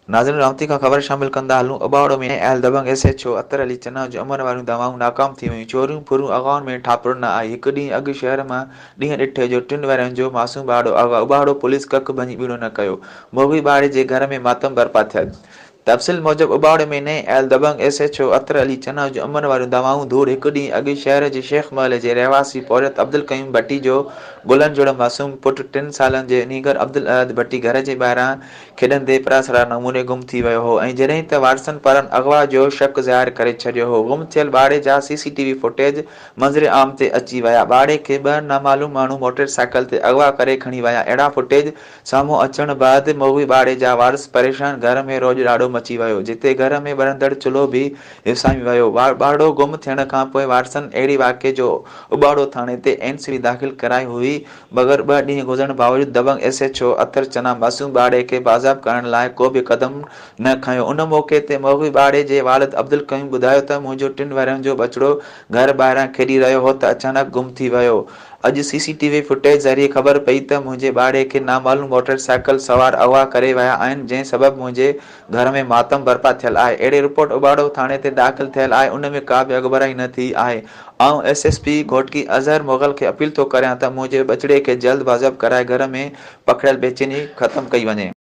ناظرين رونتي کان خبر شامل ڪندا هلون اٻاوڙو ۾ آيل دبنگ S H O Athar Ali Channa جون امن واريون دعوائون ناڪام ٿي ويون چوريون ڦرون اغوائن ۾ ٺاپر نه آئي هڪ ڏينهن اڳ شهر مان ڏينهن ڏٺي جو ٽن ورهين جو معصوم ٻارڙو اغوا اٻاوڙو پوليس ڪک ڀڃي ٻيڻو نه ڪيو مغوي ٻارڙي جي گهر ۾ ماتم برپا ٿيل تفصيل موجب اٻاوڙي ۾ نئين آيل دبنگ S H O Athar Ali Channa جون امن واريون دعوائون ڌوڙ هڪ ڏينهن اڳ شهر جي شيخ محلي جي رهواسي پورهيت عبدالقيوم ڀٽي جو گلن جهڙو معصوم پٽ ٽن سالن جي نينگر عبدالاحد ڀٽي گهر جي ٻاهران کيڏندي پراسرار نموني گم ٿي ويو هو ۽ جڏهن ته وارثن پاران اغوا جو شڪ ظاهر ڪري ڇڏيو هو گم ٿيل ٻارڙي جا سي سي ٽي وي فوٽيج منظر عام تي اچي ويا ٻارڙي کي ٻه نامعلوم ماڻهو موٽر سائيڪل تي اغوا ڪري کڻي ويا اهڙا فوٽيج سامهون اچڻ بعد مغوي ٻارڙي جا وارث پريشان گهر ۾ روڄ راڙو مچي ويو جتي گهر ۾ ٻرندڙ چلهو به وسامي ويو ٻارڙو گم ٿيڻ کانپوء وارثن اهڙي واقعي جو اٻاڙو ٿاڻي تي اين سي داخل ڪرائي هئي مگر ٻه ڏينهن گذرڻ باوجود دبنگ S H O Athar Channa معصوم ٻارڙي کي بازياب ڪرڻ لاء ڪو به قدم نه کنيو ان موقعي تي مغوي ٻارڙي جي والد عبدالقيوم ٻڌايو ته منهنجو ٽن ورهين جو ٻچڙو گهر ٻاهران کيڏي رهيو هو ته اچانڪ گم ٿي ويو اڄ سي سي ٽي وي فوٽيج ذريعي خبر پئي ته منهنجي ٻارڙي کي نامعلوم موٽر سائيڪل سوار اغوا ڪري ويا آهن جنهن سبب منهنجي گهر ۾ ماتم برپا ٿيل آهي اهڙي رپورٽ اٻاڙو ٿاڻي تي داخل ٿيل آهي ان ۾ ڪا به اڳڀرائي نه ٿي آهي آئون S S P Ghotki Azhar Mughal کي اپيل ٿو ڪريان ته منهنجي ٻچڙي کي جلد بازياب ڪرائي گهر ۾ پکڙيل بيچيني ختم ڪئي وڃي.